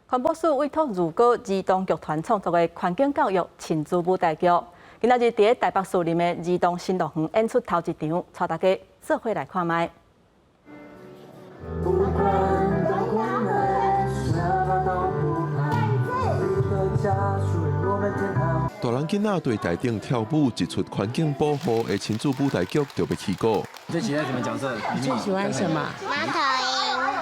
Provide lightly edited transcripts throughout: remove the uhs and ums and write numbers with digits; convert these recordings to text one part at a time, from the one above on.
環保署委託如皐兒童劇團創作的環境教育親子舞台劇，今仔日佇台北市林的兒童新樂園演出頭一場，帶大家做伙來看覓。不管多困難，什麼都不怕。一個家屬於我們天堂。大人囡仔對台頂跳舞，一齣環境保護的親子舞台劇就欲起鼓。最喜歡什麼角色？你最喜歡什麼？貓頭鷹。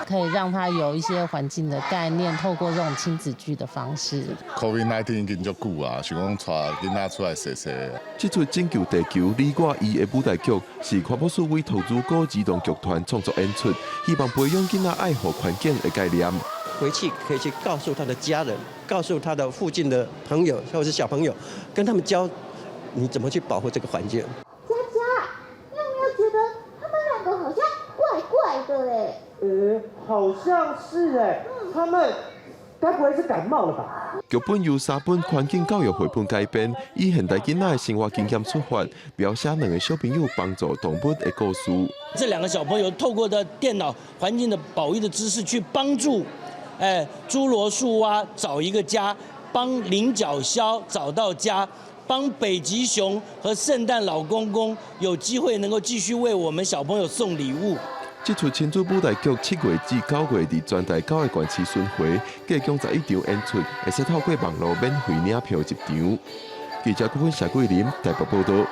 可以讓他有一些環境的概念，透過這種親子劇的方式。 COVID-19 已經足久啊，想講帶囡仔出來踅踅。這齣拯救地球你我伊的舞台劇是環保署委託如皐兒童劇團創作演出，希望培養囡仔愛護環境的概念。回去可以去告訴他的家人，告訴他的附近的朋友或者是小朋友，跟他們教你怎麼去保護這個環境。佳佳，你有沒有覺得他們兩個好像怪怪的嘞？好像是哎，他們該不會是感冒了吧？劇本由三本環境教育繪本改編，以現代囡仔的生活經驗出發，描寫兩個小朋友幫助動物的故事。這兩個小朋友透過的電腦環境的保育的知識，去幫助，侏羅樹蛙找一個家，幫領角鴞找到家，幫北極熊和聖誕老公公有機會能夠繼續為我們小朋友送禮物。這齣親子舞台劇7月至9月佇全台九個縣市巡迴，計共11場演出，會使透過網路免費領票入場。記者郭芬、謝桂林台北報道。